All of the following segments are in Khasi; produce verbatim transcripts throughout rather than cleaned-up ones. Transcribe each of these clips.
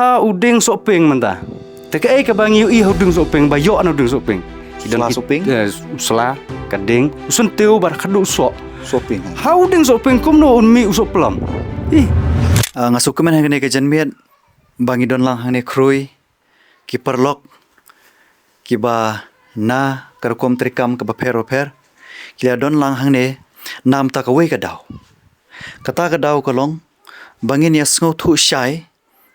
Ha u dieng sohpieng mynta. Te kaei kaba ngi ïohi ha u dieng sohpieng, ba ïoh na u dieng sohpieng? Ki don sla ki, sohpieng? Eh, u sla, ka dieng, u syntiew bad khatduh u soh. Sohpieng. Ha u dieng sohpieng kumno un mih u sohplom? Ih. Ah, nga sngewkmen hangne ka janmiet ba ngi don lang hangne khrui ki paralok kiba na ka rukom treikam kaba pher bapher ki la don lang hangne namar kawei ka daw. Kata ka daw ka long ba ngin ïa sngewthuh shai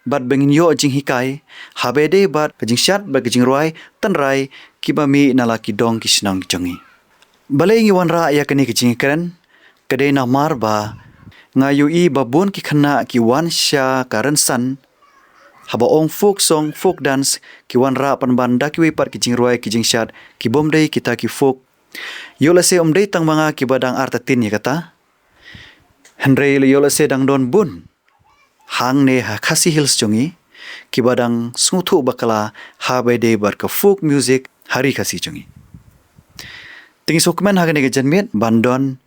bad ba ngin ïoh jinghikai haba ïadei bad ka jingshad bad ka jingrwai tynrai kiba mih na la ki dong ki shnong jong ngi. Balei ngi wanrah ïa kane ka jingkren? Ka dei namar ba nga ïohi ba bun ki khynnah ki wan sha ka rynsan haba ong folk song, folk dance, ki wanrah pynban da kiwei pat ki jingrwai, ki jingshad kibym dei kita ki folk. Ïoh lehse ym dei tang ma nga kiba dang artatien ïa kata, hynrei ïoh lehse dang don bun hangne ha Khasi Hills jong ngi kiba dang sngewthuh bakla haba ïadei bad ka folk music ha ri Khasi jong ngi. Te ngi sngewkmen ha kane ka janmiet ban don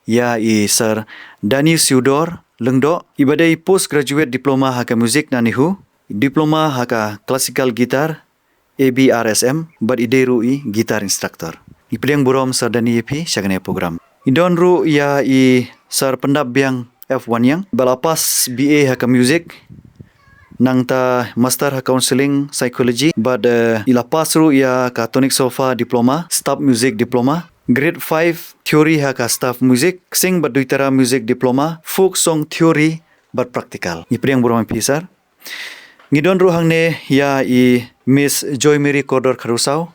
ïa i Sir Daniel Theodore Lyngdoh, iba dei postgraduate diploma ha ka music na NEHU, diploma ha ka classical guitar, A B R S M, bad i dei ruh i guitar instructor. Ngi pdiang burom Sir Daniel ïa phi sha kane ka program. Ngi don ruh ïa i Sir Pyndapbiang F Wanniang, ba la pass B A ha ka music, nangta master ha counseling psychology, bad, eh, i la pass ruh ïa ka tonic solfa diploma, staff music diploma, grade five theory ha ka staff music, ksing bad duitara music diploma, folk song theory bad practical. Ngi pdiang burom ïa phi, Sir. Ngi don ruh hangne ïa i Miss Joy Mary Kordor Kharusaw,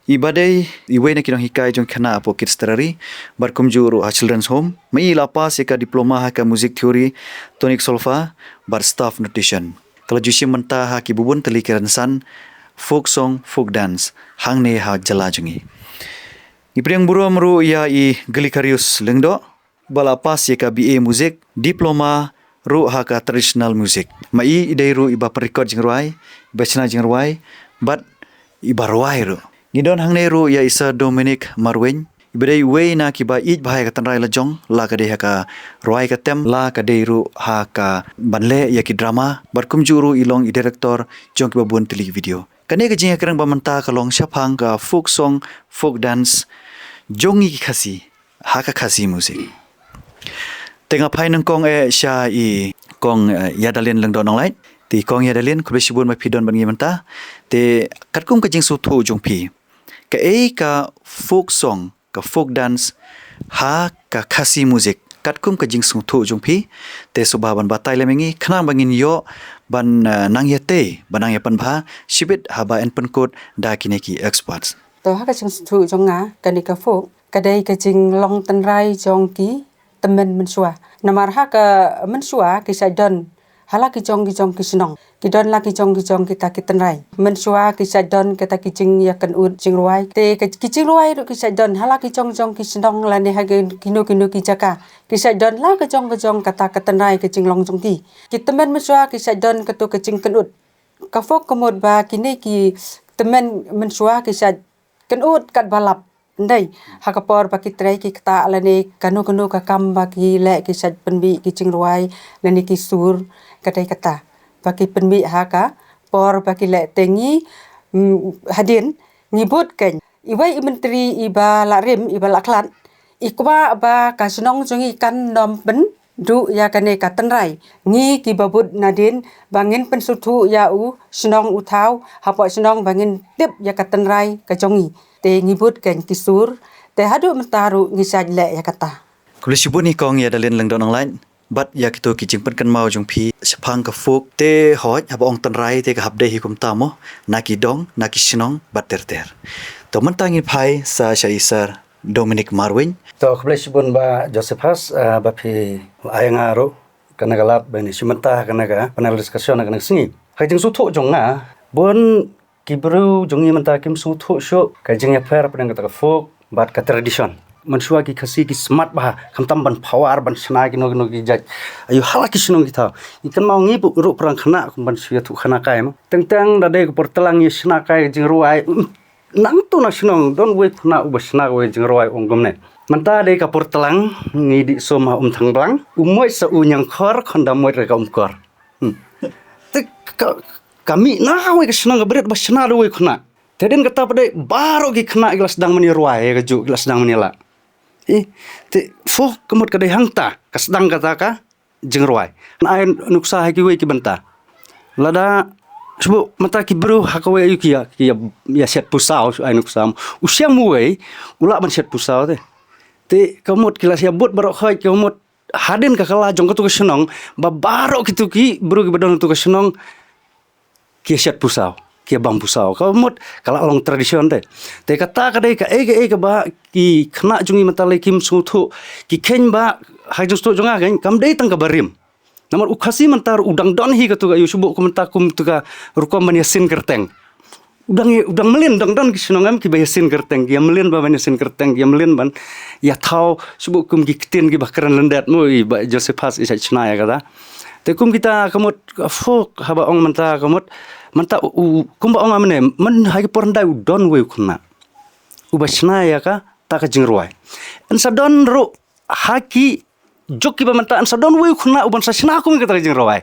iba dei iwei na ki nonghikai jong khynnah hapoh Kids Terrary bad kumjuh ruh ha Children's Home. Ma i la pass ïa ka diploma ha ka music theory, tonic solfa bad staff notation. Ka la ju shim bynta ha kiba bun tylli ki rynsan folk song, folk dance hangne ha jylla jong ngi. Ngi pdiang burom ruh ïa i Glikarius Lyngdoh, ba la pass ïa ka B A music, diploma ruh ha ka traditional music. Ma i i dei ruh iba pynrecord jingrwai, iba shna jingrwai bad iba rwai ruh. Ngi don hangne ruh ïa i Sir Dominic Marwein, iba dei uwei na kiba ïeit bha ïa ka tynrai lajong, la ka dei ha ka rwai ka tem, la ka dei ruh ha ka ban leh ïa ki drama bad kumjuh ruh i long i director jong kiba bun tylli ki video. Kane ka jingïakren ba mynta ka long shaphang ka folk song, folk dance jong ngi ki Khasi ha ka Khasi music. Te nga phai nyngkong eh sha i Kong, eh, Ïadalin Lyngdoh Nonglait. Te Kong Ïadalin, khublei shibun ba phi don bad ngi mynta. Te katkum ka jingsngewthuh jong phi, kaei ka folk song, ka folk dance ha ka Khasi music, katkum ka jingsngewthuh jong phi? Te sngewbha ban batai lem ïa ngi khnang ba ngin ïoh ban, eh, nang ïatei, ban nang ïapynbha shibit haba yn pynkut da kine ki experts. To ha ka jingsngewthuh jong nga, kane ka folk ka dei ka jinglong tynrai jong ki tymmen mynshuwa. Namar ha ka mynshuwa ki shait don ha la ki jong ki jong ki shnong, ki don la ki jong ki jong kita ki tynrai. Mynshuwa ki shait don kita ki jingïakynduh jingrwai. Te ki jingrwai ruh ki shait don ha la ki jong ki jong ki shnong lane ha kino kino ki jaka. Ki shait don la ki jong ki jong kata ka tynrai ka jinglong jong ki. Ki tymmen mynshuwa ki shait don kato ka jingkynduh. Ka folk ka mut ba kine ki tymmen mynshuwa ki shait kynduh katba lap. Ndei, ha ka por ba ki trei ki ktah lane kano kano ka kam ba ki leh ki shait pynmih ki jingrwai lane ki sur, ka dei kata ba ki pynmih ha ka por ba ki leh. Te ngi, mm, hadien ngi bud kein iwei i myntri iba la rim iba la khlad, i kwah ba ka shnong jong ngi kan nym pynduh ïa kane ka tynrai. Ngi kiba bud nadien ba ngin pynsngewthuh ïa u shnong u thaw hapoh shnong ba ngin tip ïa ka tynrai ka jong ngi. Te ngi bud kein ki sur, te haduh mynta ruh ngi shait leh ïa kata. Khublei shibun i Kong Ïadalin Lyngdoh Nonglait bad ïa kito ki jingpynkynmaw jong phi shaphang ka folk. Te hooid, haba ong tynrai te ka hap dei hi kumta mo, na ki dong, na ki shnong bad ter ter. To mynta ngin phai sa sha i Sir Dominic Marwein. To khublei shibun Bah Josephus, ah, ba phi ai nga ruh kane ka lad ban ïashim bynta ha kane ka panel discussion ha kane ka sngi. Ha ka jingsngewthuh jong nga, bun ki briew jong ngi mynta kim sngewthuh shuh ka jingïapher hapdeng kata ka folk bad ka tradition. Mynshuwa ki Khasi ki smat bha, khamtam ban phawar ban shna kino kino ki jait. Ayu ha la ki shnong ki thaw. Ngi kynmaw ngi ruh paralok khynnah kum ban shu ïathuh khana kai mo. Teng teng da dei ka por tlang ïa shna kai ka jingrwai. Nangta na shnong don uwei u khynnah uba shna kawei ka jingrwai ong kumne. Mynta dei ka por tlang, ngi dih sum ha Umthangblang. U moit sa u ñiangkhor, khon da moit re ka umkor. Hmm. Te Ka, ka mih na kawei ka shnong kaba rit ba shna da uwei u khynnah. Te hadien kata pat de baroh ki khynnah ki la sdang ban ïa rwai, ïa kajuh ki la sdang ban ïa lah. Eh, te, phew, ka mut ka dei hangta ka sdang kata ka jingrwai. Ngan ai nuksa ha kiwei ki bynta. Lada, shu buh mynta ki briew ha kawei aïu ki ïa, ki ïa, ïa shet pusaw, shu ai nuksa. U shem uwei u lah ban shet pusaw te. Te ka mut ki la ïa bud baroh khoit, ka mut hadien ka kylla jong katu ka shnong, ba baroh kitu ki briew kiba don hatu ka shnong ki ïa shet pusaw, ki ïa bam pusaw. Ka mut ka la long tradition te. Te kata ka dei kaei kaei kaba ki khynnah jong ngi mynta lei kim sngewthuh, ki kheiñ ba ha jingsngewthuh jong nga kheiñ kam dei tang kaba rim. Namar u Khasi mynta u dang don hi katu ka aïu, shu buh kum mynta kum tu ka rukom ban ïasien kyrteng. U dang, u dang mlien, dang don ki shnong em kiba ïasien kyrteng, ki ïa mlien ba ban ïasien kyrteng, ki ïa mlien ban ïa thaw, shu buh kum ki ktien kiba kren lyndet mo, i Bah Josephus i shait shna ïa kata. Te kum kita ka mut, phew, haba ong mynta ka mut, mynta u, u, kumba ong mynne, mynta ha ki por hyndai u don uwei u khynnah uba shna ïa kata ka jingrwai. Yn sa don ruh ha ki juk kiba mynta, yn sa don uwei u khynnah uban sa shna kum kata ka jingrwai.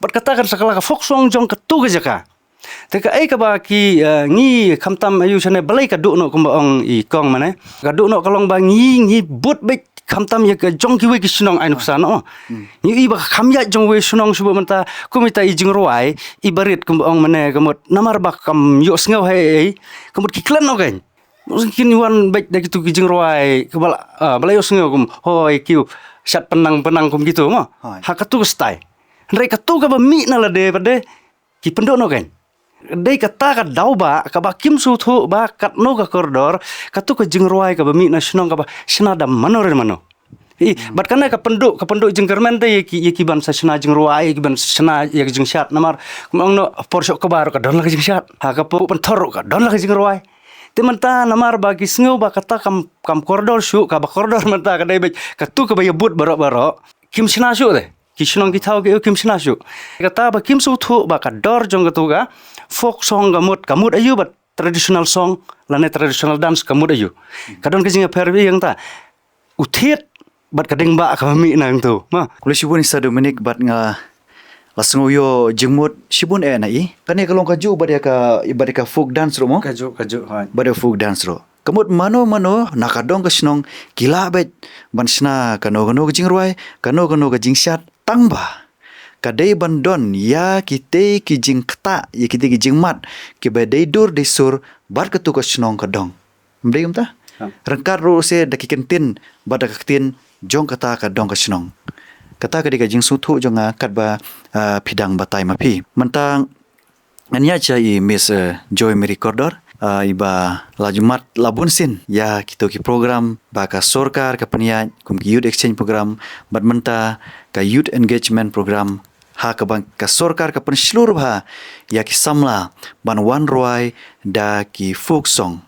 Bad kata kan sa kylla ka folk song jong katu ka jaka. Te kaei kaba ki, eh, ngi khamtam aïu shane, balei ka duh noh kumba ong i kong mynne. Ka duh noh ka long ba ngi, ngi bud beit khamtam ïa ka jong kiwei ki shnong, ai nuksa noh. Ngi i ba ka kham ïaid jong uwei u shnong, shu buh mynta kum ita i jingrwai iba rit kumba ong mynne, ka mut namar ba kam ïohsngew ha ei ei, ka mut ki klet noh kheiñ. Kin wan beit da kitu ki jingrwai kaba la, ah, ba la ïohsngew kum, hoi, ki ïa shat pynang pynang kum kitu mo. Hoi. Ha katu ka style. Hynrei katu kaba mih na lade pat de ki pynduh noh kheiñ. Dei kata ka daw ba kaba kim sngewthuh ba katno ka kordor, katu ka jingrwai kaba mih na shnong kaba shna da mano re mano. I, bad kane ka pynduh, ka pynduh jingkyrmen te ïa ki, ïa kiban sa shna jingrwai, ïa kiban sa shna ïa ka jingshad, namar kum ong noh, por shoh kba ruh ka don la ka jingshad. Ha ka por pynthor ruh ka don la ka jingrwai. Te mynta namar ba ki sngew ba kata kam, kam kordor shuh, kaba kordor mynta ka dei beit katu kaba ïa bud baroh baroh. Kim shna shuh te. Ki shnong ki thaw ki aïu kim shna shuh. Kata ba kim sngewthuh ba ka dor jong katu ka folk song ka mut, ka mut aïu bad traditional song lane traditional dance ka mut aïu. Ka don ka jingïapher ïa kata. U thied bad ka ding ba ka mih nangtu. Ma. Khublei shibun i Sir Dominic bad nga la sngew ïoh jingmut shibun eh na i. Kane ka long kajuh bad ïa ka, bad ïa ka folk dance ruh mo. Kajuh, kajuh, hoi. Bad ïa folk dance ruh. Ka mut mano mano na ka dong ka shnong ki lah beit ban shna kano kano ka jingrwai, kano kano ka jingshad, tang ba ka dei ban don ïa kitei ki jingktah, ïa kitei ki jingmad kiba dei dur dei sur bad katu ka shnong ka dong. Ym dei kumta? Ryngkat ruh se da ki kyntien bad da ka ktien jong kata ka dong ka shnong. Kata ka dei ka jingsngewthuh jong nga katba, ah, phi dang batai ma phi. Mynta ngan ïa sha i Miss, eh, Joy Mary Kordor, ah, iba la ju mad la bun sien ïa kito ki program ba ka sorkar ka pynïaid kum ki Youth Exchange Program bad mynta ka Youth Engagement Program, ha kaba ka sorkar ka pynshlur bha ïa ki samla ban wan rwai da ki folk song.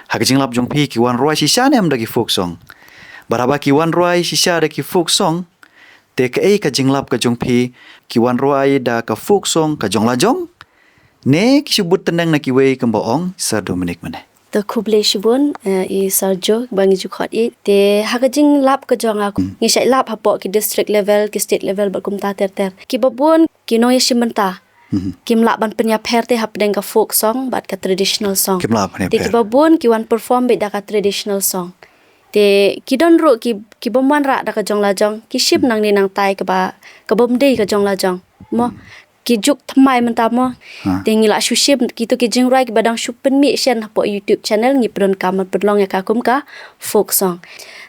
Ha ka jinglap jong phi ki wan rwai shisha ne em da ki folk song? Bad haba ki wan rwai shisha da ki folk song, te kaei ka jinglap ka jong phi, ki wan rwai da ka folk song ka jong la jong? Ne ki shu bud tneng na kiwei kumba ong Sir Dominic mynne? Te khublei shibun, eh, i Sir Jo ba ngi ju khot i. Te ha ka jinglap ka jong nga, ngi shait lap hapoh ki district level, ki state level bad kumta ter ter. Kiba bun ki nongïashim bynta kim lah ban pynïapher te hapdeng ka folk song bad ka traditional song. Kim lah ban pynïapher. Te kiba bun ki wan perform beit da ka traditional song. Te ki don ruh ki, ki bym wanrah da ka jong la jong, ki shim nangne nangtai kaba, ka bym dei ka jong la jong. Mo, ki juk thymmai mynta mo. Te ngi la shu shim kito ki jingrwai kiba dang shu pynmih shen hapoh YouTube channel, ngi pyndonkam ban pynlong ïa ka kum ka folk song.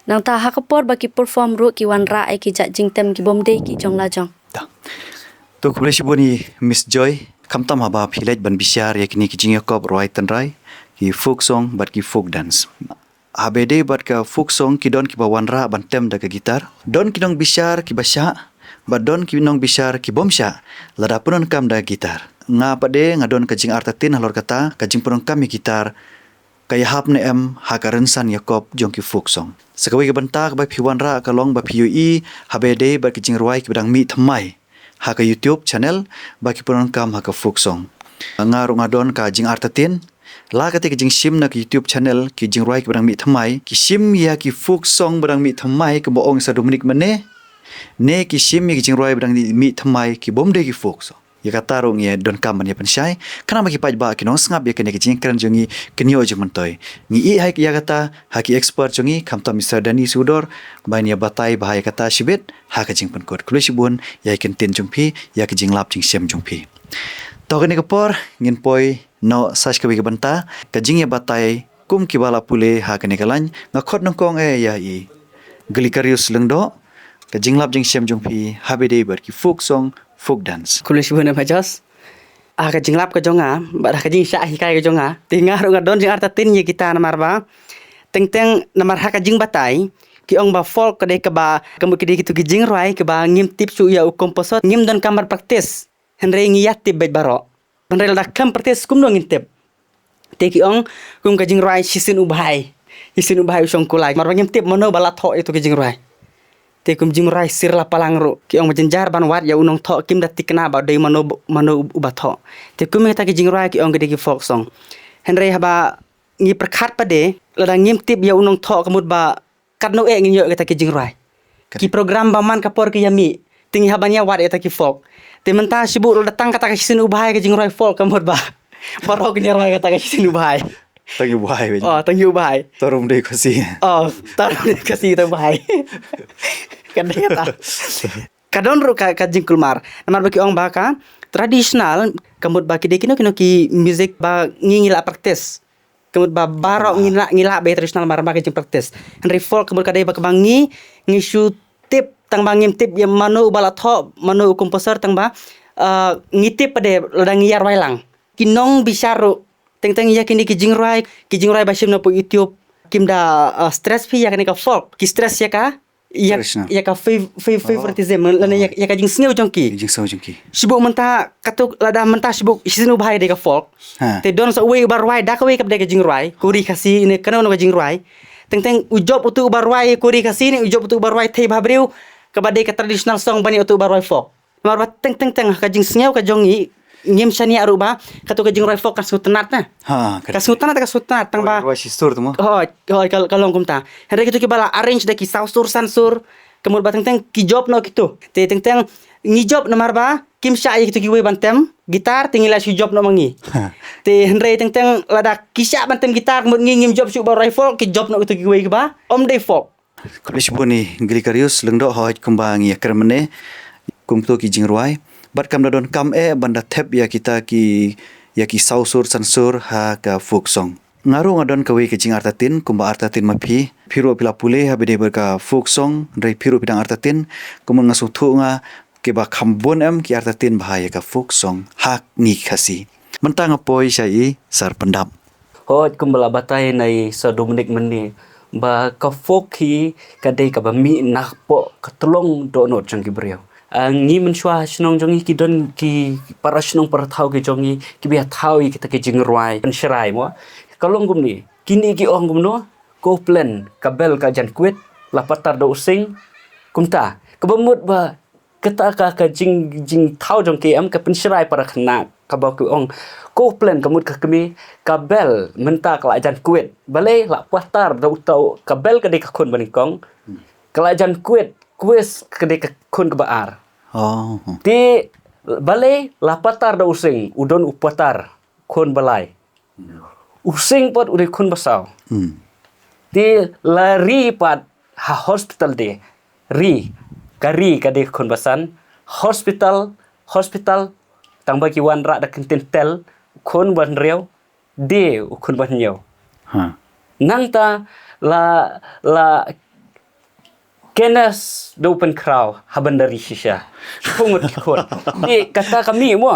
Nangta ha ka por ba ki perform ruh ki wanrah ïa ki jait jingtem ki bym dei ki jong la jong. To khublei shibun i Miss Joy, khamtam haba phi leit ban bishar ïa kine ki jingïakop rwai tynrai, ki folk song bad ki folk dance. Haba dei bad ka folk song ki don kiba wanrah ban tem da ka gitar, don ki nongbishar kiba shah, bad don ki nongbishar ki bym shah lada pyndonkam da ka gitar. Nga pat de nga don ka jingartatien halor kata, ka jingpyndonkam ïa ka gitar ka ïahap ne em ha ka rynsan ïakop jong ki folk song. Sa kawei ka bynta kaba phi wanrah ka long ba phi ïohi haba dei bad ki jingrwai kiba dang mih thymmai ha ka YouTube channel ba ki pyndonkam ha ka folk song. Nga ruh nga don ka jingartatien la kata ka jingshim na ka YouTube channel ki jingrwai kiba dang mih thymmai, ki shim ïa ki folk song ba dang mih thymmai kumba ong Sir Dominic mynne, ne ki shim ïa ki jingrwai ba dang mih thymmai ki bym dei ki folk song. Ïa kata ruh ngi donkam ban ïa pynshai. Khnang ba ki paidbah kin ong sngap ïa kane ka jingkren jong ngi kin ïoh jingmyntoi. Ngi ïohi ïa kata ha ki expert jong ngi, khamtam Mister Danny Sudor, ban ïa batai bha ïa kata shibit ha ka jingpynkut. Khublei shibun ïa ki ktien jong phi, ïa ka jinglap jingshem jong phi. To kane ka por ngin poi noh sa sha kawei ka bynta, ka jingïabatai kum kiba la pule ha kane ka lain. Nga khot nyngkong eh ïa i Glikarius Lyngdoh, ka jinglap jingshem jong phi haba ïadei bad ki folk song, folk dance. Khublei shibun eh Majos. Ah, ka jinglap ka jong nga bad ka jingshah hikai ka jong nga, te nga ruh nga don jingartatien ïa kita namar ba teng teng namar ha ka jingbatai ki ong ba folk ka dei kaba, ka mut ki dei kitu ki jingrwai kaba ngim tip shuh ïa u composer, ngim donkam ban practice. Hynrei ngi ïa tip beit baroh. Hynrei lada khlem practice kumno ngin tip? Te ki ong kum ka jingrwai shisien u bhai, shisien u bhai u shong kulai. Namar ba ngim tip mano ba la thoh ïa tu ki jingrwai. Te kum jingrwai Sir Lapalang ruh ki ong ba jynjar ban wad ïa u nongthoh kim da thikna ba dei mano, mano uba thoh. Te kum ïa kita ki jingrwai ki ong ki dei ki folk song. Hynrei haba ngi pyrkhat pat de, lada ngim tip ïa u nongthoh ka mut ba katno eh ngin ïoh kita ki jingrwai. Ki program ba man ka por ki ïa mih, te ngi hap ban ïa wad ïa kita ki folk. Te mynta shibun lada tang kata ka shisien u bhai ka jingrwai folk ka mut ba baroh kin ïa rwai kata ka shisien u bhai. Tang ïa u bhai. Oh, tang ïa u bhai. Tarum dei Khasi. Oh, tarum dei Khasi ta u bhai. Ka dei kata. Ka don ruh ka, ka jingkulmar. Namar ba ki ong ba ka traditional ka mut ba ki dei kino kino ki music ba ngi ngi la practice. Ka mut ba baroh ngi la, ngi la ba traditional namar ba ka jingpractice. Hynrei folk ka mut ka dei ba kaba ngi, ngi shu tip tang ba ngim tip ïa mano uba la thoh, mano u composer tang ba, ah, ngi tip pat de lada ngi ïa rwai lang. Ki nongbishar ruh teng teng ïa kine ki jingrwai, ki jingrwai ba shim na pdeng YouTube, kim da, ah, stress phi ïa kane ka folk, ki stress ïa ka, ïa, ïa ka fav-, fav-, favoritism lane ïa, ïa ka jingsngew jong ki. Jingsngew jong ki. Shibun mynta katu lada mynta shibun shisien u bhai dei ka folk. Te don sa uwei uba rwai da kawei kaba dei ka jingrwai, ka ri Khasi ne kano kano ka jingrwai. Teng teng u jop utu uba rwai ka ri Khasi ne u jop utu uba rwai thei bha briew kaba dei ka traditional song ban ïa utu uba rwai folk. Namar ba teng teng teng ka jingsngew ka jong ngi ngim shaniah ruh ba katu ka jingrwai folk ka sngewtynnat na. Ha, ka sngewtynnat, ka sngewtynnat tang ba. Rwai shi sur tu mo. Hoi, hoi, ka, ka long kumta. Hynrei kitu kiba la arrange da ki saw sur san sur, ka mut ba teng teng ki jop noh kitu. Te teng teng ngi jop namar ba kim shah ïa kitu kiwei ban tem guitar, te ngi la shu jop noh ma ngi. Te hynrei teng teng lada ki shah ban tem guitar, ka mut ngi ngim jop shuh ba rwai folk, ki jop noh kitu kiwei kiba ym dei folk. Khublei shibun i Glikarius Lyngdoh, hooid kumba ngi ïa kren mynne kum kito ki jingrwai. Bad kam da donkam eh ban da thep ïa kita ki, ïa ki saw sur san sur ha ka folk song. Nga ruh nga don kawei ka jingartatien kumba artatien ma phi. Phi ruh phi la pule haba ïadei bad ka folk song, hynrei phi ruh phi dang artatien. Kumba nga sngewthuh nga kiba kham bun em ki artatien bha ïa ka folk song ha ngi ki Khasi. Mynta nga poi sha i Sir Pyndap. Hooid kumba la batai na i Sir Dominic mynne ba ka folk hi ka dei kaba mih na ka pdeng ka tlong dohnud jong ki briew. Ah, ngi mynshuwa ha shnong jong ngi ki don ki para shnong para thaw ki jong ngi kiba ïa thaw ïa kita ki jingrwai pynshrai mo. Ka long kumne, kine ki ong kumno, ko plen ka bel ka jan kwit, la patar da u sing. Kumta kaba mut ba kata ka, ka jing, jingthaw jong ki em ka pynshrai para khynnah kaba ki ong. Ko plen ka mut ka kmie, ka bel mynta ka la jan kwit. Balei? La patar da uta u, ka bel ka dei ka khun ba nyngkong. Ka la jan kwit, kwis ka dei ka khun kaba ar. Te balei? La patar da u sing, u don u patar, khun ba lai. U sing pat u dei khun ba saw. Te la ri pat ha hospital de. Ri, ka ri ka dei khun ba san. Hospital, hospital, tang ba ki wanrah da ka ktien tel, khun ba hynriew, de u khun ba hynñiew. Nangta la, la Kenneth da u pynkhraw ha ban da ri shisha. Shiphew ngut ki khun. Te kata ka mih mo.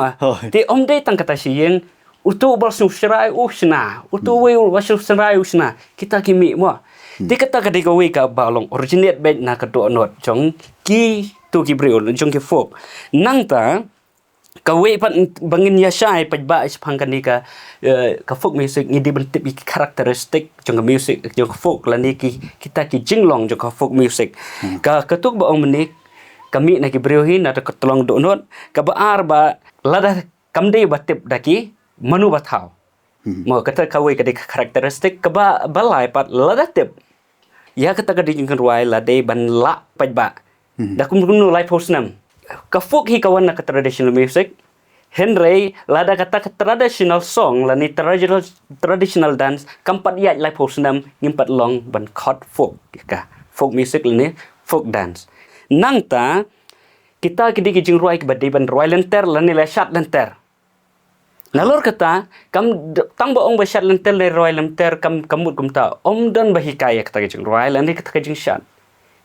Te ym dei tang kata shi ïing. Utu uba shu shrai u shna. Utu uwei uba shu shrai u shna. Kita ki mih mo. Te kata ka dei kawei kaba long originate beit na ka dohnud jong kitu ki briew, jong ki folk. Nangta kawei pat ba ngin ïa shai pat ba shaphang kane ka, eh, ka folk music, ngi dei ban tip ïa ki characteristic jong ka music jong ka folk lane ki, kita ki jinglong jong ka folk music. Ka, katu ba ong mynne ka mih na ki briew hi na ka tlong dohnud, kaba ar ba lada kam dei ba tip da ki mano ba thaw. Mo kata kawei ka dei ka characteristic, kaba, ba lai pat lada tip ïa kata ka dei jingkynrwai la dei ban lah pat ba. Da kum kumno laiphew snem. Ka folk hi ka wan na ka traditional music. Hynrei lada kata ka traditional song lane traditional, traditional dance kam pat ïaid laiphew snem, ngim pat long ban khot folk, ka folk music lane folk dance. Nangta kita ki dei ki jingrwai kiba dei ban rwai lynter lane la shad lynter. Nalor kata, kam d-, tang ba ong ba shad lynter lane rwai lynter kam, kam mut kumta. Ym don ba hikai ïa kata ka jingrwai lane kata ka jingshad.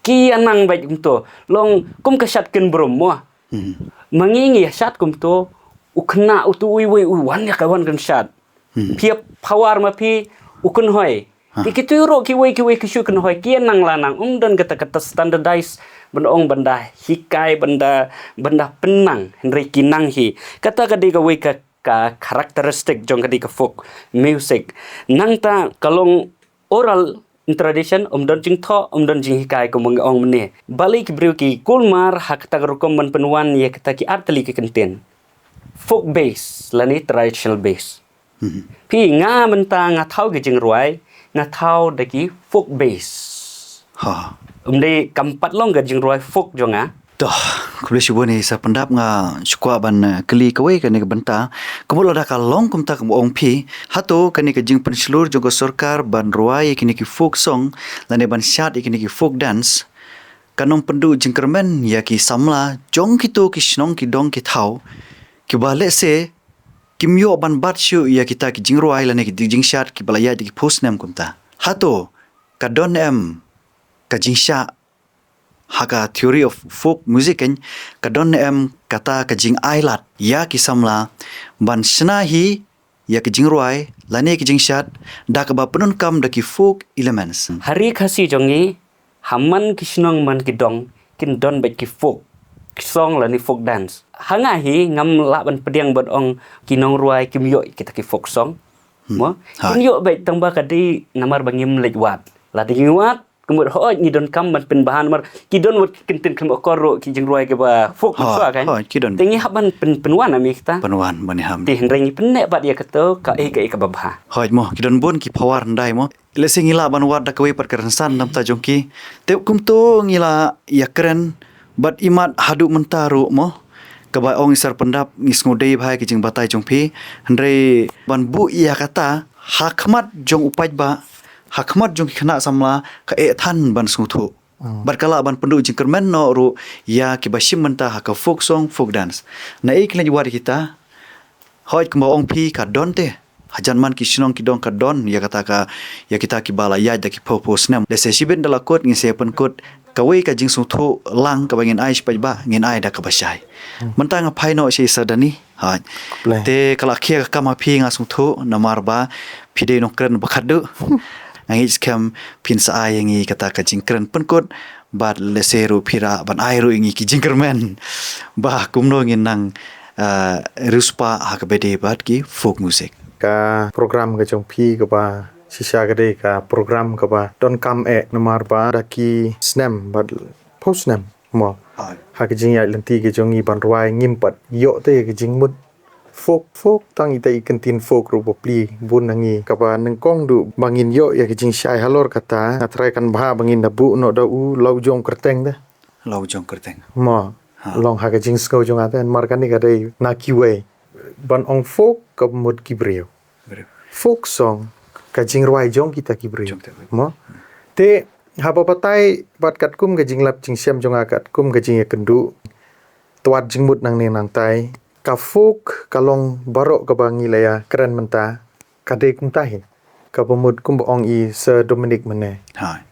Ki ïa nang beit kumto. Long kum ka shad kin brum mo. Hmm. Ma ngi ngi ïa shad kumto, u khynnah uto uwei uwei u wan ïa ka wan kan shad. Hmm. Phi ïa power ma phi u kynhoi. Ha. Ki, kitu ruh kiwei kiwei ki shu kynhoi, ki ïa nang la nang, ym don kata, kata standardize ban ong ban da hikai, ban da, ban da pynnang, hynrei ki nang hi. Kata ka dei kawei ka, ka characteristic jong ka dei ka folk music. Nangta ka long oral tradition, ym don jingthoh, ym don jinghikai kum ba nga ong mynne. Balei ki briew ki kulmar ha kata ka rukom ban pynwan ïa kata ki artylli ki kyntien. Folk base lane traditional base. Mhm. Phi, nga mynta nga thaw ki jingrwai, nga thaw da ki folk base. Ha. Ym dei, kam pat long ka jingrwai folk jong nga. Toh, khublei shibun ïa i Sir Pyndap, nga shu kwah ban, eh, kylli kawei kane ka bynta. Kumno lada ka long kumta kumba ong phi, hato kane ka jingpynshlur jong ka sorkar ban rwai ïa kine ki folk song lane ban shad ïa kine ki folk dance kan ym pynduh jingkyrmen ïa ki samla jong kito ki shnong ki dong ki thaw kiba lehse kim ïoh ban bat shuh ïa kita ki jingrwai lane ki jingshad kiba la ïaid da ki phew snem kumta. Hato ka don em ka jingshah ha ka theory of folk music, kan ka don em kata ka jingailad ïa ki samla ban shna hi ïa ki jingrwai lane ki jingshad da kaba pyndonkam da ki folk elements. Ha ri Khasi jong ngi, ha man ki shnong man ki dong, kin don beit ki folk song lane folk dance. Ha nga hi ngam lah ban pdiang ban ong ki nongrwai kim ïoh kita ki folk song. Hmm. Mo? Ha. Kin ïoh beit tang ba ka dei namar ba ngim leit wad. Lada ngi wad, ka mut hooid ngi donkam ban pynbha namar ki don wat ki kyntien khlem akor ruh ki jingrwai kiba folk. Ha, shuwa kan. Hooid, ki don. Te ngi hap ban pyn, pynwan ami kita. Pynwan ban ïa ham. Te hynrei ngi pynneh pat ïa kato kaei kaei kaba bha. Hooid mo, ki don bun ki power hyndai mo. Lehse ngi lah ban wad da kawei pat ka rynsan namta jong ki. Te kumto ngi la ïakren bad imat haduh mynta ruh mo. Kaba ong i Sir Pyndap ngi sngewdei bha ïa ki jingbatai jong phi. Hynrei ban buh ïa kata ha khmat jong u paidbah, ha khmat jong ki khynnah samla ka eh than ban sngewthuh. Hmm. Bad ka lah ban pynduh jingkyrmen noh ruh ïa kiba shim bynta ha ka folk song, folk dance. Naei kin leit wad ïa kita? Hooid, kumba ong phi ka don te. Hajan man ki shnong ki dong ka don ïa kata ka, ïa kita kiba la ïaid da ki phew phew snem. Lehse shibit da la kut ngin sa pynkut kawei ka jingsngewthuh lang kaba ngin ai sha paidbah, ngin ai da kaba shai. Hmm. Mynta nga phai noh sha i Sir Dani. Hooid. Khublei. Te ka la khia ka kam ha phi nga sngewthuh namar ba phi dei nongkren ba khatduh. Nga ngeit skhem phin sa ai ïa ngi kata ka jingkren pynkut bad lehse ruh phi lah ban ai ruh ïa ngi ki jingkyrmen ba kumno ngin nang, ah, riewspah ha kaba ïadei bad ki folk music. Ka program ka jong phi kaba shisha ka dei ka program kaba donkam eh namar ba da ki snem bad phew snem mo. Hooid. Ha ka jingïaid lynti ka jong ngi ban rwai ngim pat ïoh te ka jingmut folk, folk, tang ita i kyntien folk ruh ba plie bun na ngi kaba nyngkong duh ba ngin ïoh ïa ka jingshai. Halor kata nga tharai kan bha ba ngin da buh noh da u Lawjong Kyrteng te. Lawjong Kyrteng. Mo. Ha. Long ha ka jingsngew jong nga te namar kane ka dei na kiwei. Ban ong folk ka mut ki briew. Briew. Folk song ka jingrwai jong kita ki briew. Jong kita ki briew. Mo. Te haba batai bad katkum ka jinglap jingshem jong nga, katkum ka jingïakynduh, twad jingmut nangne nangtai, ka folk ka long baroh kaba ngi la ïakren mynta ka dei kumta hi. Kaba mut kumba ong i Sir Dominic mynne. Hooid.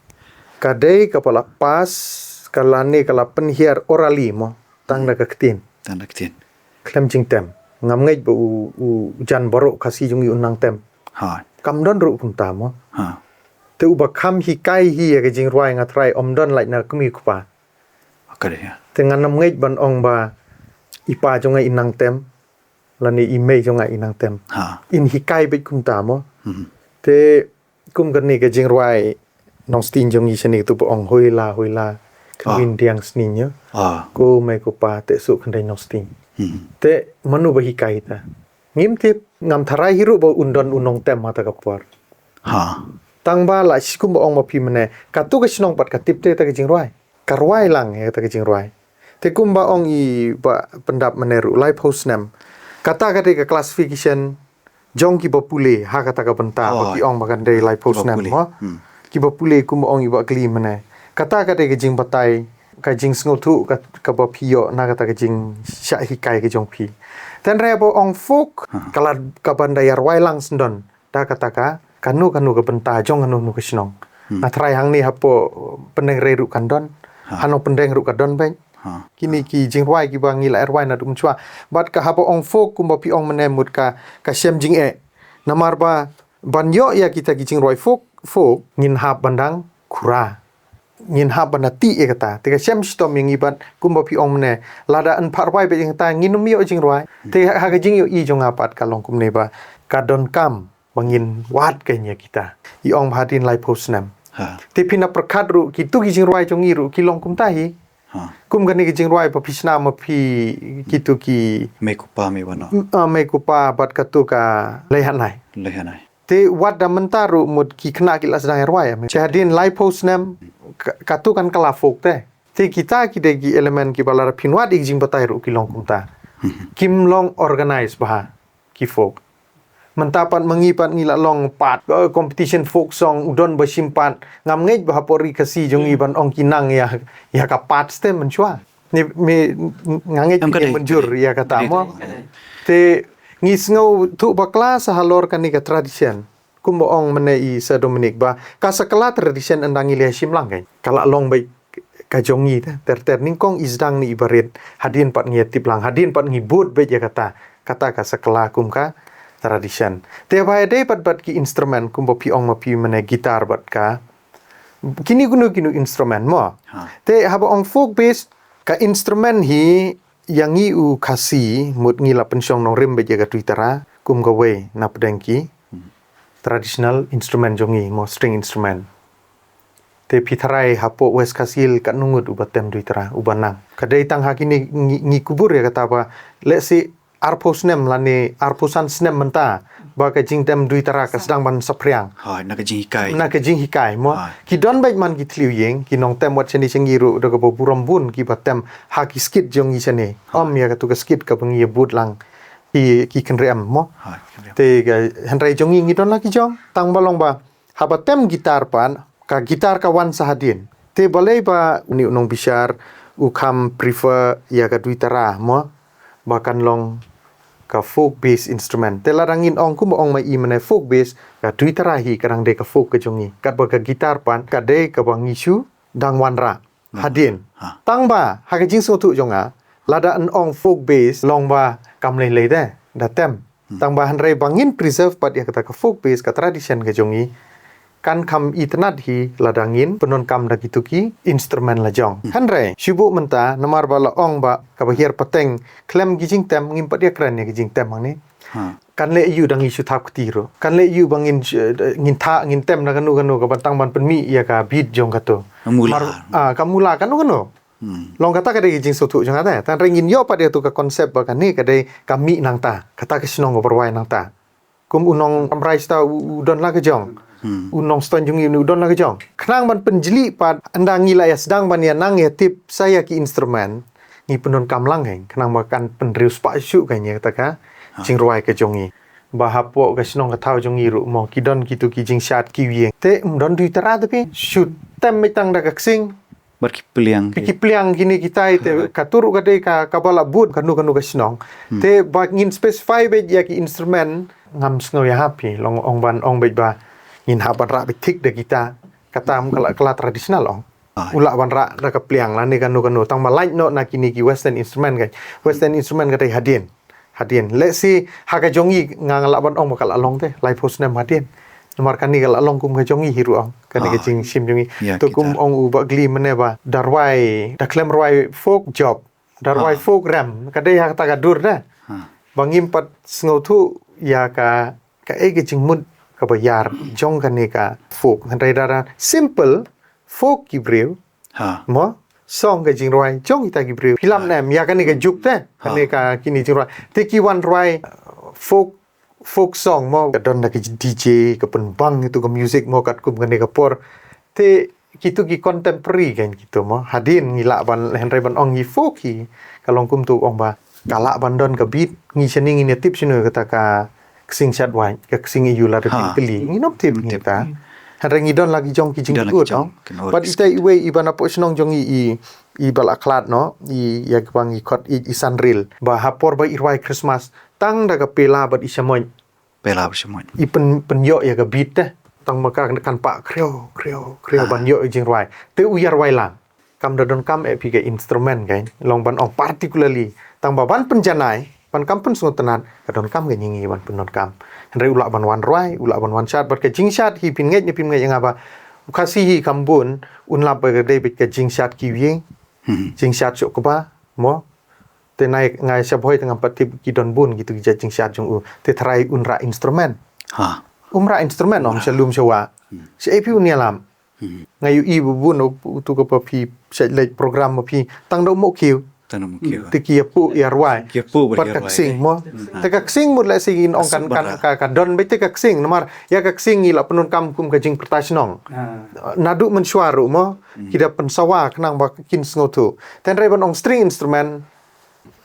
Ka dei kaba la pass, ka lane ka la pynhiar orally mo. Tang da ka ktien. Tang da ka ktien. Khlem jingtem. Ngam ngeit ba u, u jan baroh Khasi jong ngi un nang tem. Hooid. Kam don ruh kumta mo. Ha. Te uba kham hikai hi ïa ka jingrwai nga tharai ym don lait na kmie u kpa. Ka dei, ha. Te ngan ym ngeit ban ong ba i pa jong nga i nang tem lane i mei jong nga i nang tem. Ha. In hikai beit kumta mo. Hmm. Te kum kane ka jingrwai Nongstieng jong ngi shane tu ba ong Hoila, Hoila, Kynwin Diang Sning ïa. Ah. Ko mei ko pa te suk khyndai Nongstieng. Hmm. Te mano ba hikai ta? Ngim tip, ngam tharai hi ruh ba un don u nongtem ha ta ka por. Ha. Tang ba la shi kum ba ong ma phi mynne, katu ka shnong pat ka tip te ta ka jingrwai. Ka rwai lang ïa ta ka jingrwai. Te kum ba ong i Bah Pyndap mynne ruh laiphew snem. Kata ka dei ka classification jong kiba pule ha kata ka bynta ba ki ong ba kan dei laiphew snem mo. Kiba pule kumba ong i Bah Kli mynne. Kata ka dei ka jingbatai, ka jingsngewthuh ka, kaba phi ïoh na kata ka jingshah hikai ka jong phi. Tang re ba ong folk, ka la ka ban da ïarwai lang syndon da kata ka kano kano ka bynta jong kano kano ka shnong. Nga tharai hangne hapoh Pyndengrei ruh kan don, hano Pyndengrei ruh ka don beit. Kine ki jingrwai kiba ngi la ïarwai naduh mynshuwa. Bad ka haba ong folk kumba phi ong mynne mut ka, ka shem jingeh. Namar ba ban ïoh ïa kita ki jingrwai folk, folk ngin hap ban dang khura. Ngin hap ban da tih ïa kata. Te ka shem shitom ïa ngi bad kumba phi ong mynne. Lada yn pharwai beit ïa kata ngin ym ïoh jingrwai. Te ha ka jingïohi jong nga pat ka long kumne ba ka donkam ba ngin wad ka ïa kita. I ong ba hadien laiphew snem. Te phin da pyrkhat ruh kitu ki jingrwai jong ngi ruh ki long kumta hi. Kum kane ki jingrwai ba phi shna ma phi kitu ki mei kupa mei wano. M-, ah, mei kupa bad katu ka lei hanai. Lei hanai. Te wat da mynta ruh mut ki khynnah ki la sdang ïarwai. Te hadien laiphew snem ka-, katu kan kylla folk te. Te kita ki dei ki element kiba lada phin wad ïa ki jingbatai ruh ki long kumta. Kim long organize bha ki folk. Mynta pat ma ngi pat ngi la long pat, eh, competition folk song u don ba shim pat. Ngam ngeit ba hapoh ri Khasi jong ngi ban ong ki nang ïa, ïa ka pat stem mynshuwa. Ni, me, nga ngeit ki mynjur ïa kata mo. Te ngi sngewthuh bakla sa halor kane ka tradition. Kumba ong mynne i Sir Dominic ba ka sa kylla tradition ynda ngi leh shim lang kan. Ka la long beit ka jong ngi te, ter ter nyngkong i sdang ne i barit, hadien pat ngi ïa tip lang, hadien pat ngi bud beit ïa kata, kata ka sa kylla kum ka tradition. Te ba ïadei pat bad ki instrument kumba phi ong ma phi mynne guitar bad ka kine kino kino instrument mo. Te haba ong folk based ka instrument hi ïa ngi u Khasi mut ngi la pynshong nongrim beit ïa ka Duitara kum kawei na pdeng ki traditional instrument jong ngi mo string instrument. Te phi tharai hapoh West Khasi Hills katno ngut uba tem Duitara uba nang. Ka dei tang ha kine ngi, ngi kubur ïa kata ba let's say arphew snem lane arphew san snem mynta ba ka jingtem Duitara ka sdang ban saphriang. Ha, na ka jinghikai. Na ka jinghikai mo. Ki don beit man ki thliew ïing ki nongtem wat shane sha ngi ruh da kaba burom bun kiba tem ha ki skit jong ngi shane. Ym ïa katu ka skit kaba ngi ïa bud lang ki, ki kynriam mo. Te ka hynrei jong ngi ngi don la ki jong tang ba long ba haba tem guitar pat ka guitar ka wan sa hadien. Te balei ba une u nongbishar u kham prefer ïa ka Duitara mo ba kan long ka folk based instrument. Te lada ngin ong kumba ong ma i mynne folk based ka Duitara hi ka dang dei ka folk ka jong ngi. Katba ka guitar pat ka dei kaba ngi shu dang wanrah hadien. Tang ba ha ka jingsngewthuh jong nga lada yn ong folk based long ba kam lei lei te da tem. Tang ba hynrei ba ngin preserve pat ïa kata ka folk based ka tradition ka jong ngi kan kham itynnad hi lada ngin pyndonkam da kitu ki instrument la jong. Hynrei shu buh mynta namar ba la ong ba kaba hiar pateng khlem ki jingtem ngim pat ïakren ïa ki jingtem hangne. Kan leh ïa u dang ngi shu thap kti ruh. Kan leh ïa u ba ngin, eh, ngin thah, ngin tem na kano kano ka ban tang ban pynmih ïa ka beat jong katu. Ka mula. Mar, ah, ka mula kano kano. Long kata ka dei ka jingsngewthuh jong nga te. Tang re ngin ïoh pat ïa tu ka concept ba kane ka dei ka mih nangta. Kata ka shnong ka ba rwai nangta. Kum u nong Kamrai Star u, u don la ka jong. U nong Ston jong ngi u don la ka jong. Khnang ban pynjli pat ynda ngi la ïa sdang ban ïa nang ïa tip sa ïa ki instrument. Ngi pyndonkam lang heng khnang ba kan pynriewspah shuh ka ïa kata ka jingrwai ka jong ngi. Ba hapoh ka shnong ka thaw jong ngi ruh mo ki don kitu ki jingshad ki ïing. Te ym don Duitara te phi. Shu tem beit tang da ka ksing. Bad ki pliang. Ki, ki pliang kine kitai te katu ruh ka dei ka, kaba la bud kano kano ka shnong. Te ba ngin specify beit ïa ki instrument ngam sngew ïa hap hi long ong ban ong beit ba ngin hap ban rah beit thik da kita. Kata ym ka la, ka la traditional ong. U lah ban rah da ka pliang lane kano kano tang ba lait noh na kine ki western instrument ka. Western instrument ka dei hadien. Hadien. Let's say ha ka jong ngi nga lah ban ong ba ka la long te laiphew snem hadien. Namar kane ka la long kum ka jong ngi hi ruh ong. Kane ka jingshim jong ngi. To kum ong u Bah Gli mynne ba da rwai, da khlem rwai folk jop, da rwai folk rem. Ka dei ha kata ka dur te. Ba ngim pat sngewthuh ïa ka, kaei ka jingmut kaba ïar jong kane ka folk. Hynrei da, da simple folk ki briew. Mo song ka jingrwai jong kita ki briew. Phi lap ne em ïa kane ka juk te. Kane ka kine jingrwai te ki wan rwai, uh, folk, folk song mo ka don da ka DJ ka pynbang itu ka music mo katkum kane ka por. Te kitu ki contemporary kan kitu mo. Hadien ngi lah ban hynrei ban ong ngi folk hi ka long kumtu ong ba Ka lah ban don ka beat, ngi shane ngin ïa tip shano kata ka ksing shad wai, ka ksing ïa u la da kli. Ngin ym tip ngi ta. Hynrei ngi don la ki jong ki jingkut. Bad ita iwei i ba na pok shnong jong i, i ba la khlad noh, i ïa ki bang i khot i, i Sanril. Ba ha por ba i rwai Christmas, tang da ka pela bad i shamoit. Pela bad i shamoit. I pyn, pynïoh ïa ka beat te. Tang ma ka kan pah khriaw, khriaw, khriaw ban ïoh i jingrwai. Te u ïa rwai lang. Kam da donkam eh phi ka instrument kan. Long ban ong particularly. Tang ba ban pynjanai, ban kam pynsngewtynnat, ka donkam ka ngi ngi ban pyndonkam. Hynrei u lah ban wan rwai, u lah ban wan shad, bad ka jingshad hi phin ngeit ne phim ngeit ïa nga ba. U Khasi hi kam bun, un lap ba ka dei bad ka jingshad kiwei. Jingshad shuh kaba, mo. Te nai ngai sha Bhoi te ngam pat tip ki don bun kitu ki jait jingshad jong u. Te tharai un rah instrument. Um rah instrument ong sha lum sha wah. Sha ei phi un ïalam. Nga ïohi ba bun utu ka ba phi sha leit program ba phi tang da u moh kiew. Te ki ïa puh ïa rwai. Pat ka ksing mo. Te ka ksing mut lehse ngin ong kan, kan ka, ka don beit te ka ksing namar ïa ka ksing ngi la pyndonkam kum ka jingpyrta shnong. Naduh mynshuwa ruh mo. Ki da pynsawa khnang ba kin sngewthuh. Te hynrei ban ong string instrument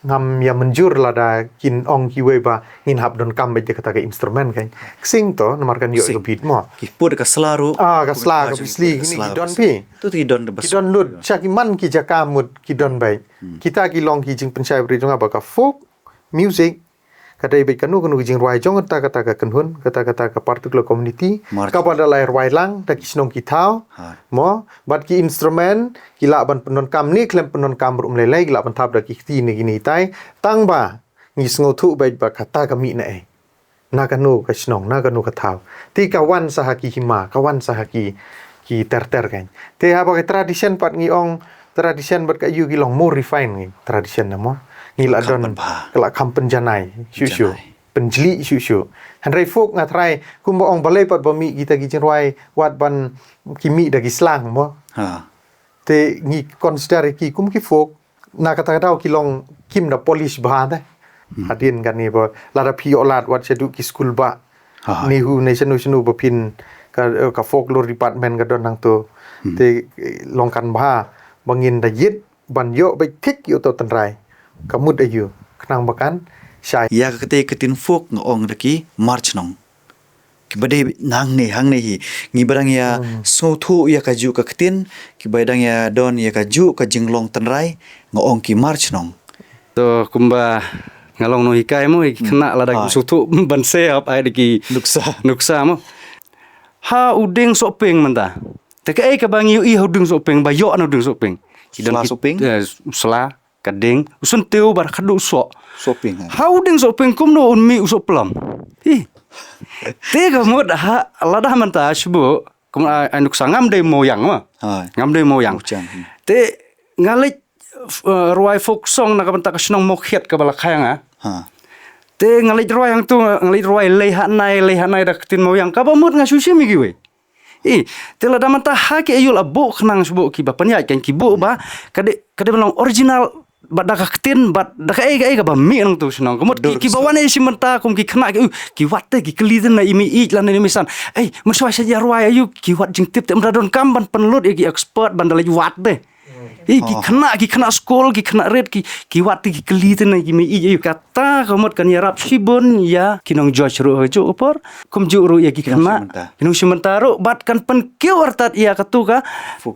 ngam ïa mynjur lada kin ong kiwei ba ngin hap donkam beit ïa kata ka instrument kan. Ksing to namar kan ïoh ka beat mo. Ki put ka sla ruh. Ah, ka sla, ka bisli, kine ki don phi. Tu ki don da bas. Ki don lut, sha ki man ki jaka mut ki don beit. Kita ki long ki jingpynshai bri jong nga ba ka folk music. Ka dei beit kano kano ki jingrwai jong kata kata ka kynhun, kata kata ka particular community. Kaba da la rwai lang da ki shnong ki thaw. Mo, bad ki instrument, ki lah ban pyndonkam ne khlem pyndonkam ruh ym lei lei, ki lah ban thap da ki kti ne kine kitai. Tang ba ngi sngewthuh beit ba kata ka mih na ei. Na kano ka shnong, na kano ka thaw. Te ka wan sa ha ki hima, ka wan sa ha ki, ki ter ter kan. Te haba ka tradition pat ngi ong, tradition bad ka ïu ki long more refine ngi, tradition na mo. Ngi la don, ka la kham pynjanai, shu shu. Pynjli shu shu. Hynrei folk nga tharai, kumba ong balei pat ba mih kita ki jingrwai, wat ban ki mih da ki slang mo. Te ngi consider ki kum ki folk, na kata ka daw ki long kim da polish bha te. Hadien kane ba lada phi ïoh lad wat shaduh ki skul ba. Ni hu ne shanu shanu ba phin ka, ka folklore department ka don nangto. Te long kan bha ba ngin da ïit ban ïoh beit thik ïoh to tynrai. Ka mut aïu khnang ba kan shai. Ïa ka kate ka ktien folk nga ong da ki mar shnong. Kiba dei nangne hangne hi. Ngi ba dang ïa sngewthuh ïa kajuh ka ktien, kiba dang ïa don ïa kajuh ka jinglong tynrai, nga ong ki mar shnong. To kumba nga long nonghikai mo, ki khynnah lada ki sngewthuh ban se hap ai da ki nuksa. Nuksa mo. Ha u dieng sohpieng mynta. Te kaei kaba ngi ïohi ha u dieng sohpieng, ba ïoh na u dieng sohpieng. Ki don sla sohpieng? Eh, sla. Ka dieng, u syntiew bad khadduh soh. Sohpieng, ha. Ha u dieng sohpieng kumno un mih u sohplom. Hi. Te ka mut ha, lada mynta shibun, kum ai, ai nuksa ngam dei mawïang ma. Ngam dei mawïang. Te nga leit, eh, rwai folk song na ka bynta ka shnong Mawkhiat kaba la kha ïa nga. Te nga leit rwai hangto, nga leit rwai lei hanai, lei hanai da ka ktien mawïang. Kaba mut nga shu shim ïa kiwei. I, te lada mynta ha ki aïu la buh khnang shu buh kiba pynïaid kan ki buh ba, ka dei, ka dei ban long original, bad da ka ktien, bad da kaei kaei kaba mih nangto shnong. Ka mut ki, kiba wan ïa shi mynta kum ki khynnah ki, u, ki wad te ki kylli te na i mei ïeit lane i mei san. Ei, mynshuwa sha ïa rwai aïu, ki wad jingtip te, ym da donkam ban pynlut ïa ki expert ban da leit wad te. I, ki khynnah, ki khynnah skul, ki khynnah rit, ki, ki wad te ki kylli te na ki mei ïeit aïu. Kata ka mut kan ïarap shibun ïa ki nong-judge ruh ha kajuh ka por. Kumjuh ruh ïa ki khynnah, ki nongshim bynta ruh, bad kan pynkiew artat ïa katu ka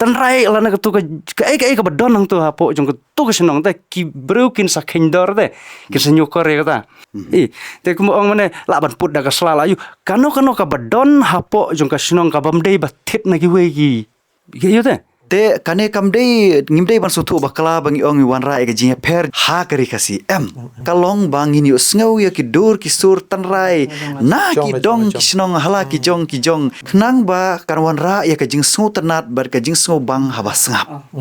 tynrai lane katu ka, kaei kaei kaba don hangto hapoh jong katu ka shnong te, ki briew kin sa kheiñ dor te, kin sa ñiewkor ïa kata. I, te kumba ong mane, lah ban put da ka sla lah aïu. Kano kano kaba don hapoh jong ka shnong kabym dei ba thied na kiwei ki, ki aïu te. Te kane kam dei, ngim dei ban sngewthuh bakla ba ngi ong ngi wanrah ïa ka jingïapher ha ka Ri Khasi, em. Ka long ba ngin ïohsngew ïa ki dur ki sur tynrai na ki dong ki shnong ha la ki jong ki jong. Khnang ba kan wanrah ïa ka jingsngewtynnat bad ka jingsngewbang haba sngap.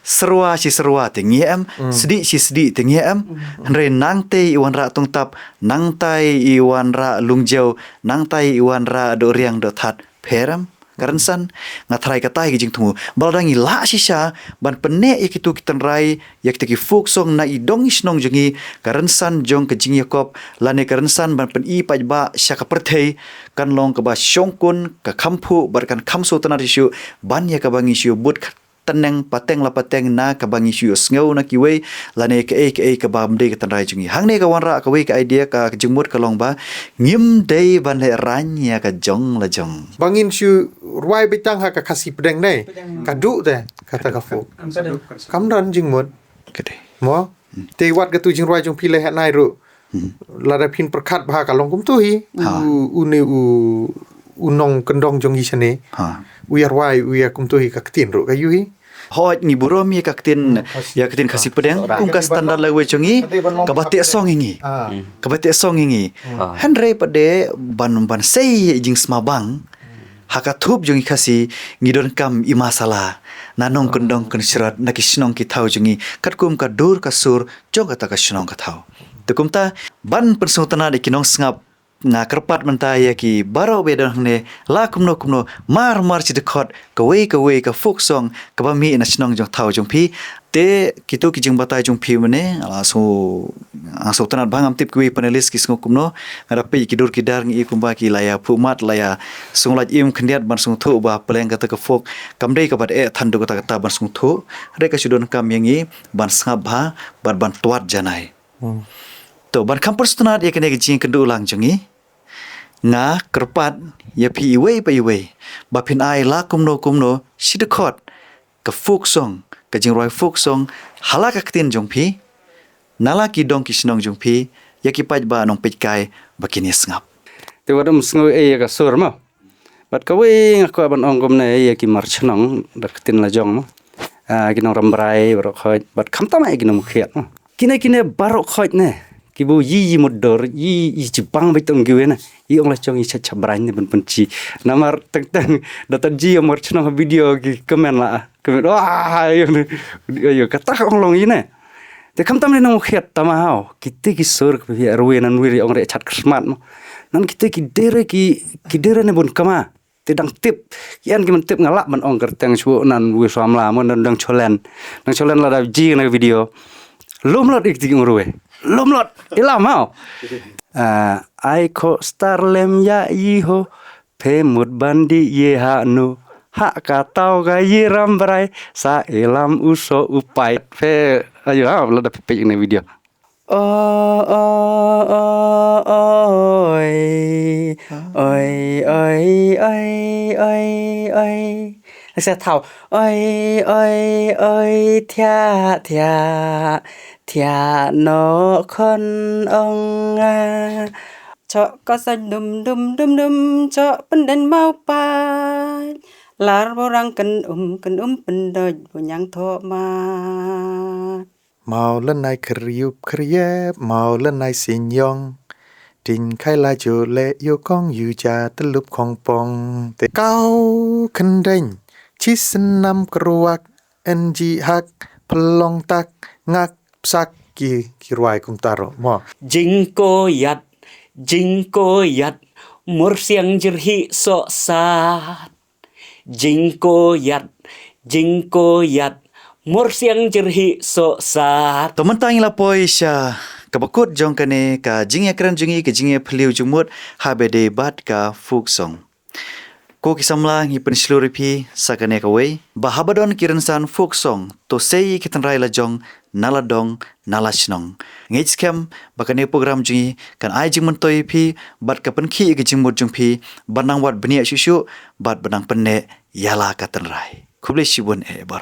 Syrwa shi syrwa te ngi em, sdieh shi sdieh te ngi em. Hynrei nangtei i wanrah tungtap, nangtei i wanrah lungjew, nangtei i wanrah dohriang dohthat. Pher em, ka rynsan, nga tharai kata hi ka jingthmu. Ba lada ngi lah shisha ban pynneh ïa kitu ki tynrai, ïa kita ki folk song na i dong i shnong jong ngi, ka rynsan jong ka jingïakop, lane ka rynsan ban pyni paidbah sha ka pyrthei, kan long kaba shongkun, ka kham phuh bad kan kham sngewtynnat shuh shuh ban ïa kaba ngi shu bud tneng pateng la pateng na kaba ngi shu sngew na kiwei, lane kaei kaei kaba ym dei ka tynrai jong ngi. Hangne ka wanrah kawei ka idea, ka jingmut ka long ba ngim dei ban leh rain ïa ka jong la jong. Ba ngin shu rwai beit tang ha ka Khasi pdeng ne. Ka duk te kata ka folk. Kam don jingmut. Ka dei. Mo? Te wat katu jingrwai jong phi lehnoh ruh. Lada phin pyrkhat bha ka long kumtu hi. U, une u, u nongkyndong jong ngi shane. U ïa rwai, u ïa kumtu hi ka ktien ruh ka ïohi. Hooid, ngi burom ïa ka ktien, ïa ka ktien Khasi pdeng, kum ka standard language jong ngi, kaba teh song ïa ngi. Kaba teh song ïa ngi. Hynrei pat de ban, ban sei jingsma bang. Ha ka thup jong ngi Khasi, ngi donkam i masala. Na nongkyndong kynshrot, na ki shnong ki thaw jong ngi, katkum ka dur ka sur jong kata ka shnong ka thaw. Te kumta, ban pynsngewtynnad ïa ki nongsngap, nga kyrpad mynta ïa ki baroh ba don hangne, la kumno kumno, mar mar shi dkhot kawei kawei ka folk song kaba mih na shnong jong thaw jong phi. Te kitu ki jingbatai jong phi mynne, la sngew, nga sngewtynnad ba ngam tip kiwei panelist ki sngew kumno. Nga da peit ki dur ki dar ngi i kumba ki la ïa phuh mat, la ïa sngewlait im khyndiat ban sngewthuh ba pleng kata ka folk kam dei kaba eh than duk kata kata ban sngewthuh. Hynrei ka shu donkam ïa ngi ban sngap bha bad ban twad janai. To, ban kham pynsngewtynnad ïa kane ka jingkynduh lang jong ngi, nga kyrpad ïa phi iwei pa iwei ba phin ai la kumno kumno shi dkhot ka folk song, ka jingrwai folk song ha la ka ktien jong phi, na la ki dong ki shnong jong phi, ïa ki paidbah nongpeitkai ba kin ïa sngap. Te wat ym sngew ei ïa ka sur mo. Bad kawei nga kwah ban ong kumne ïa ki mar shnong da ka ktien la jong mo. Ah, ki nong Rambrai baroh khoit, bad khamtam ïa ki nong Mukhiat mo. Kine kine baroh khoit ne. Ki bu yi yi mutdur, yi yi jibang beit tong kiwei ne. Yi ong la jong yi cha cha brain ne ban pynchi. Namar teng teng da tan ji ïa mar shnong video ki comment la. Comment, wah, ayo ne. Ayo, kata ong long yi ne. Te khamtam ne nong Mukhiat tama haw. Kite ki sur ki phi arwe nan wir ong re chat Christmas mo. Nan kite ki dere ki, ki dere ne bun kama. Te dang tip. Ki an ki man tip nga lah ban ong kyrteng shu nan wi samla mo nan dang cholen. Dang cholen la da ji na video. Lum lot ik ti ong ruwe. Lum lot. Ilam haw. Ah, ai kho star lem ya yi ho. Phe mut ban di ye ha nu. Ha ka tau ka yi Rambrai. Sa ilam u so u pai. Phe, ayo ha, la da phe ne video. O, o, o, oi. Oi, oi, oi, oi, oi. Sa thaw. Oi, oi, oi, thiah, thiah. Thiah noh khon ong nga. Choh ka sa dum, dum, dum, dum. Choh pynden mau pa. Lar borang kyn um, kyn um pyndot, bunyang thoh ma. Mau lynai khriup khriep, mau lynai sinyong. Tin khai la ju le yu kong yu ja tlup khong pong. Te kau khyndeng, chi snam kruak, en ji hak, phlong tak, ngak psak ki, ki rwai kumta ruh mo. Jingkoyat, jingkoyat, mur siang jyrhi soh sat. Jingkoyat, jingkoyat, mur siang jyrhi soh sat. To mynta ngi la poi sha kaba kut jong kane ka jingïakren jong ngi, ka jingïaphylliew jingmut ha ba dei bad ka folk song. Ko ki samla, ngi pynshlur ïa phi sa kane kawei ba haba don ki rynsan folk song, to sei ki tynrai la jong na la dong, na la shnong. Ngeit skhem ba kane program jong ngi kan ai jingmyntoi ïa phi bad ka pynkhih ïa ka jingmut jong phi ban nang wad bniah shuh shuh bad ban nang pynneh ïa la ka tynrai. Khublei shibun eh baroh.